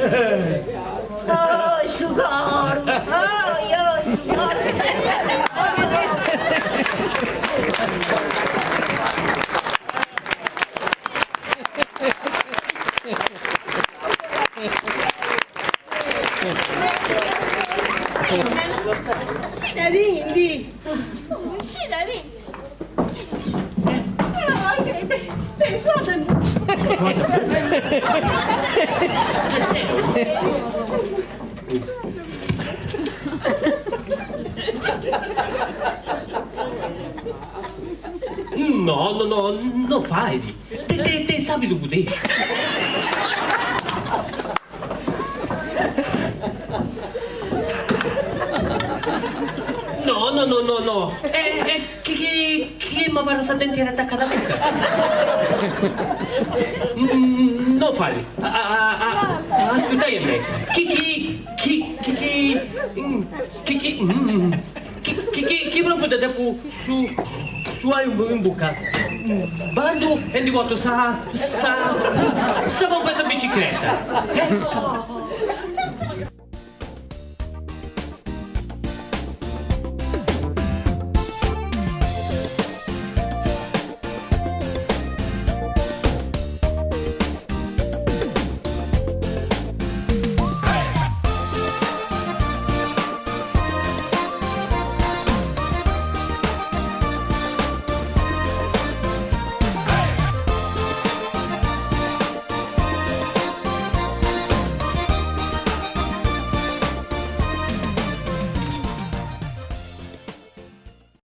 Oh, su coru! Oi, oi, su coru! Scidadindi! Scidadindi! No, no, no, no fait. De de de sàbidu pudei. No, no, no, no, no. E e chi chi chi m'abarrat sa dentiera atacada a buca. No fait. A a a aspetai a mei. Chi chi chi chi chi chi chi chi chi chi propriu dda depu su suai in buca. Bandu e ndi portu sa sa sa pompa 'e sa bicicreta.